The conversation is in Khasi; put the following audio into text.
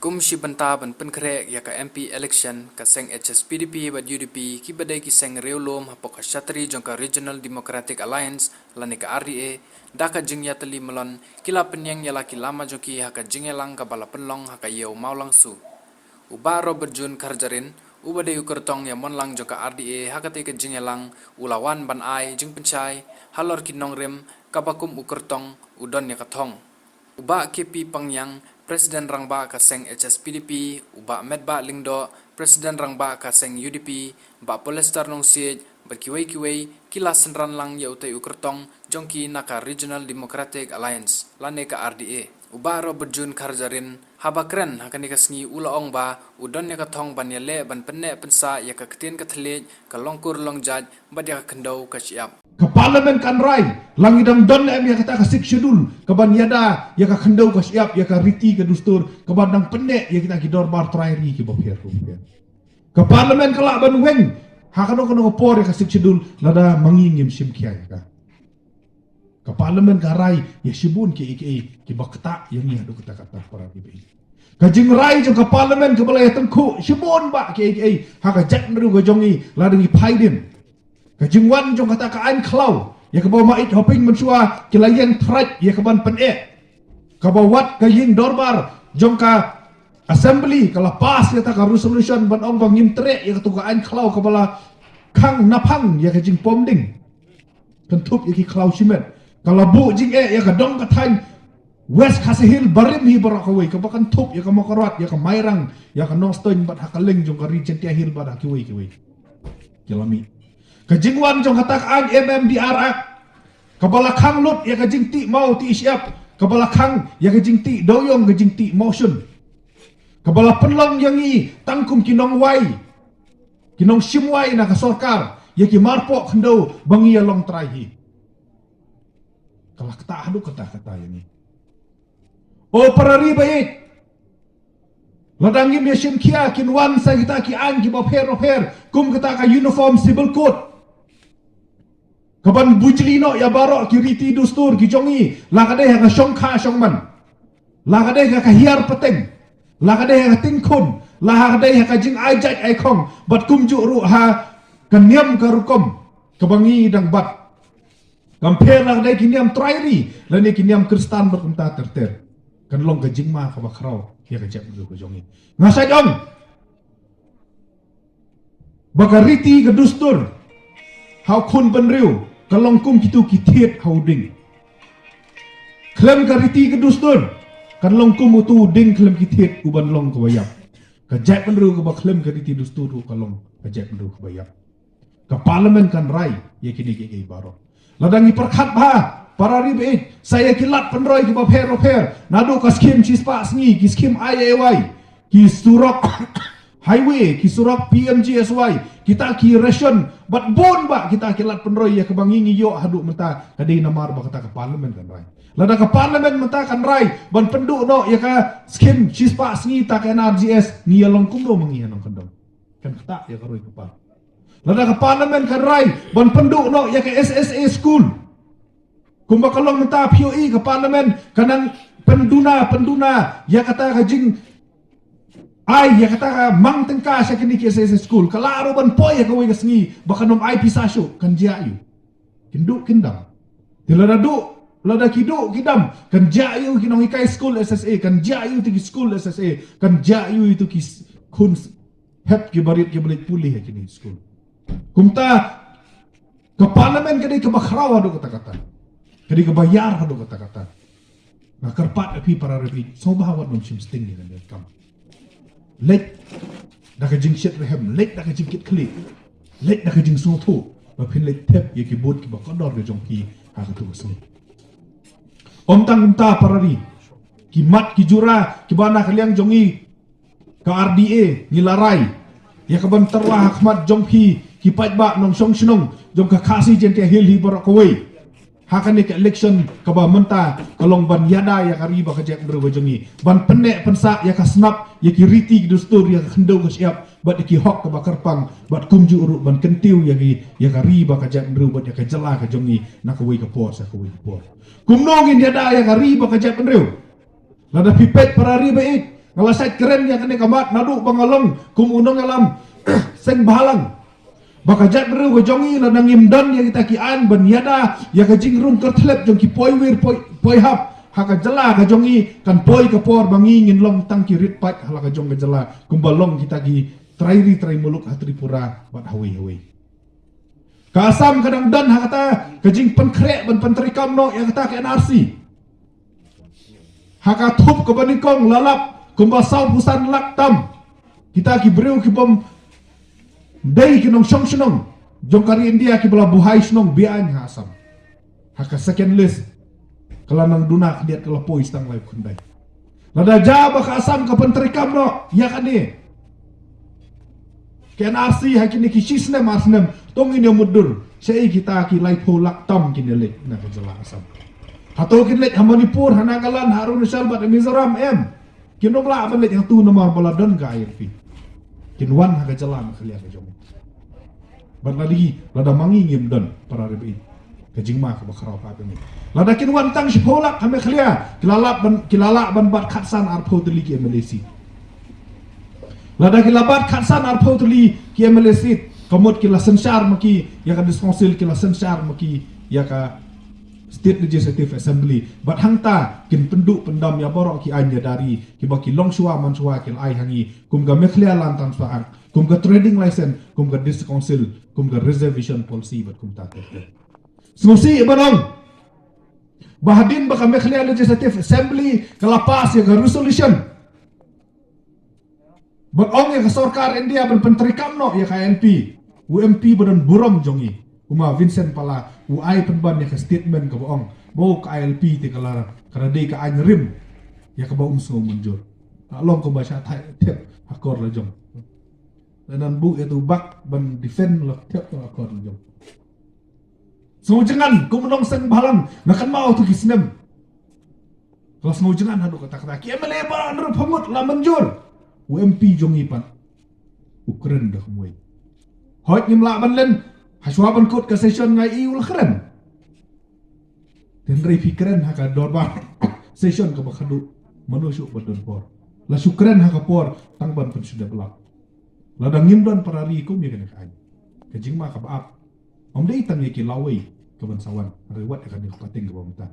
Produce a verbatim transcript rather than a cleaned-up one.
Kum shi bynta ban pynkhreh ïa ka M P election, ka seng H S P D P bad U D P, ki ba dei ki seng riewlum hapoh ka shatri jong ka Regional Democratic Alliance lane ka R D A, da ka jingïatylli myllon, ki la pynïeng ïa la ki lama jong ki ha ka jingïalang kaba la pynlong ha ka ïew Mawlangsu. U Bah Robert June Kharjarin, u ba dei u kyrtong ïa mon lang jong ka R D A ha katei ka jingïalang, u la wan ban ai jingpynshai halor ki nongrim, kaba kum u kyrtong u don ïa ka thong. U Bah K P Pangïang, President Rangbah ka seng H S P D P, u Bah Metbah Lyngdoh, President Rangbah ka seng U D P, Bah Pollester Nongsiej, bad kiwei kiwei, ki la synran lang ïa utei u kyrtong jong ki na ka Regional Democratic Alliance lane ka R D A. U Bah Robert June Kharjarin, haba kren ha kane ka sngi, u la ong ba u don ïa ka thong ban ïaleh ban pynneh pynsah ïa ka ktien ka thylliej, ka longkur longjait, bad ïa ka khyndew ka shyiap. Ka Parliament kan rai, la ngi dang don em ïa kata ka Sixth Schedule, kaban ïada ïa ka khyndew ka shyiap, ïa ka riti ka dustur, kaban dang pynneh ïa kita ki dorbar trai ri kiba pher bapher. Ka Parliament ka lah ban weng ha kano kano ka por ïa ka Sixth Schedule, lada ma ngi ngim shim khia ïa ka. Ka Parliament ka rai ïa shibun kiei kiei kiba ktah ïa ngi haduh katta katta, para baieit. Ka jingrai jong ka Parliament kaba la ïatyngkhuh shibun bah kiei kiei ha ka jaitbynriew ka jong ngi, lada ngi phai dien. Ka jingwan jong kata ka aiñ khlaw ïa kaba ma ïeit hoping mynshuwa ki la ïeng thraid ïa kaban pyneh. Kaba wat ka ïing dorbar jong ka Assembly ka la pass ïa kata ka resolution ban ong ba ngim treh ïa katu ka aiñ khlaw kaba la khang naphang ïa ka jingpom ding. Kynthup ïa ki khlaw shimet. Ka la buh jingeh ïa ka dong ka thaiñ West Khasi Hills barim hi baroh kawei, kaba kynthup ïa ka Mawkyrwat, ïa ka Mairang, ïa ka Nongstoiñ bad ha ka liang jong ka Ri Jaintia Hills bad ha kiwei kiwei. Ki la mih. Ka jingwan jong kata ka aiñ M M D R Act, kaba la khang lut ïa ka jingtih maw tih shyiap, kaba la khang ïa ka jingtih dewiong, ka jingtih mawshun. Kaba la pynlong ïa ngi tang kum ki nongwai, ki nongshim wai na ka sorkar, ïa ki marpoh khyndew ba ngi ïa long trai hi. Ka la ktah haduh katta katta ïa ngi. O para ri baieit, lada ngim ïa shim khia, kin wan sa kita ki aiñ kiba pher bapher, kum kata ka Uniform Civil Code, kaban bujli noh ïa baroh ki riti dustur ki jong ngi, la ka dei ha ka shongkha shongman, la ka dei ha ka hiar pateng, la ka dei ha ka tyngkhun, la ka dei ha ka jingai jait ai khong, bad kumjuh ruh ha ka niam ka rukom kaba ngi dang bat. Kam pher la ka dei ki niam trai ri lane ki niam Khristan bad kumta ter ter. Kan long ka jingma kaba khraw ïa ka jaitbynriew ka jong ngi. Nga shait ong ba ka riti ka dustur ha u khun bynriew ka long kum kitu ki thied ha u ding. Khlem ka riti ka dustur kan long kum utu u ding khlem ki thied, uban long kaba ïap. Ka jaitbynriew kaba khlem ka riti dustur ruh ka long ka jaitbynriew kaba ïap. Ka Parliament kan rai ïa kine kiei kiei baroh. Lada ngi pyrkhat bha, para ri baieit, sa ïa ki lad pynroi kiba pher bapher, naduh ka skhim shispah sngi, ki skhim I A Y, ki surok highway, ki surok P M G S Y, kita ki ration, bad bun bah kita ki lad pynroi ïa kaba ngi ngi ïoh haduh mynta, ka dei namar ba kata ka Parliament kan rai. Lada ka Parliament mynta kan rai ban pynduh noh ïa ka skhim shispah sngi ta ka N R G S, ngi ïa long kumno ma ngi ha nongkyndong? Kan ktah ïa ka roi ka par. Lada ka Parliament kan rai ban pynduh noh ïa ka S S A school, kumba ka long mynta, phi ïohi ka Parliament ka nang pynduna pynduna ïa kata ka jing ai, ïa kata ka mang tyngka sha kine ki S S A school. Ka lah ruh ban poi ha kawei ka sngi ba kan ym ai pisa shuh, kan jia ïa u. Kin duh kin dam. Te lada duh, lada ki duh ki dam, kan jia ïa u ki nonghikai school S S A, kan jia ïa u te ki school S S A, kan jia ïa u te ki s-, khun s-, hep kiba rit kiba leit pule ha kine school. Kumta ka Parliament ka dei kaba khraw haduh katta katta, ka dei kaba ïar haduh katta katta. Nga kyrpad ïa phi para ri baieit, sngewbha wat nym shim sting ïa kane ka kam. Leit da ka jingshit rhem, leit da ka jingkit khlieh, leit da ka jingsngewthuh, ba phin leit thep ïa ki vote kiba kordor ka jong phi ha katu ka sngi. Ym tang kumta para ri, ki mat ki jura kiba na ka liang jong ngi, ka R D A, ngi la rai ïa kaban tyrwa ha khmat jong phi ki paidbah nongshong shnong jong ka Khasi Jaintia Hills hi baroh kawei ha kane ka election kaba mynta ka long ban ïada ïa ka ri bad ka jaitbynriew ka jong ngi, ban pynneh pynsah ïa ka snap, ïa ki riti ki dustur, ïa ka khyndew ka shyiap, bad ïa ki hok kaba kyrpang, bad kumjuh ruh ban kyntiew ïa ki, ïa ka ri bad ka jaitbynriew bad ïa ka jylla ka jong ngi na kawei ka por sha kawei ka por. Kumno ngin ïada ïa ka ri bad ka jaitbynriew? Lada phi peit para ri baieit, Nga la sait kren ïa kane ka mat naduh ba nga long kum u nongïalam seng bhalang. Ba ka jaitbynriew ka jong ngi lada ngim don ïa kita ki aiñ ban ïada ïa ka jingrung kyrthlep jong ki poiwir poi, poihap ha ka jylla ka jong ngi, kan poi ka por ba ngi ngin long tang ki rit paid ha la ka jong ka jylla kumba long kita ki trai ri trai muluk ha Tripura bad hawei hawei. Ka Assam ka dang don ha kata ka jingpynkhreh ban pyntreikam noh ïa kata ka N R C. Ha ka thup kaba nyngkong la lap kumba saw phew san lak tam kita ki briew ki bym dei ki nongshong shnong jong ka ri India kiba la buhai shnong be-aiñ ha Assam. Ha ka second list ka la nang duna khyndiat, ka la poi tang laiphew khyndai. Lada jia ba ka Assam ka pyntreikam noh ïa kane ka N R C ha kine ki shi snem ar snem, to ngin ïa mutdur shaei kita ki laiphew lak tam kin ïa leit na ka jylla Assam. Hato kin leit ha Manipur, ha Nagaland, ha Arunachal bad ha Mizoram? Em. Kin ym lah ban leit hangto namar ba la don ka I L P. Kin wan ha ka jylla Meghalaya ka jong ngi. Bad lada ngi, lada ma ngi ngim don, para rebei, ka jingma kaba khraw ka ha ngi. Lada kin wan tang shiphew lak ha Meghalaya, ki la lah ban, ki la lah ban bat khatsan arphew tylli ki M L A seat. Lada ki la bat khatsan arphew tylli ki M L A seat, ka mut ki la synshar ma ki ïa ka District Council, ki la synshar ma ki ïa ka State Legislative Assembly. Bad hangta kin pynduh pyndam ïa baroh ki aiñ ïada ri kiba ki longshuwa manshuwa ki la ai ha ngi, kum ka Meghalaya Land Transfer Act, kum ka Trading License, kum ka District Council, kum ka Reservation Policy bad kumta ter ter. Sngewsih ban ong ba hadien ba ka Meghalaya Legislative Assembly ka la pass ïa ka resolution ban ong ïa ka sorkar India ban pyntreikam noh ïa ka I L P, u M P ba don burom jong ngi, u ma Vincent Pala, u ai pynban ïa ka statement kaba ong ba ka I L P te ka la, ka la dei ka aiñ rim ïa kaba um sngew mynjur. Ka long kumba shah thep ha kor la jong. Lada nang buh ïa uto u bak ban defend, la thep ha kor la jong. Sngewjngan kum u nongseng bhalang, nga kynmaw ha kito ki snem. Ka la sngewjngan haduh katta katta. Ki M L A baroh hynriewphew ngut la mynjur. U M P jong ngi pat u kren da kumwei. Hooid, ngim lah ban len, hashuwa ban kut ka session nga ïohi u la kren. Hynrei phi kren ha ka dorbar session kaba khadduh, mano shuh ba don por? La shu kren ha ka por tang ban pynshu develop. Lada ngim don para ri kum ïa kane ka aiñ, ka jingma kaba ap ym dei tang ïa ki lawei ka ban sa wan, hynrei wat ïa kane ka pateng kaba mynta.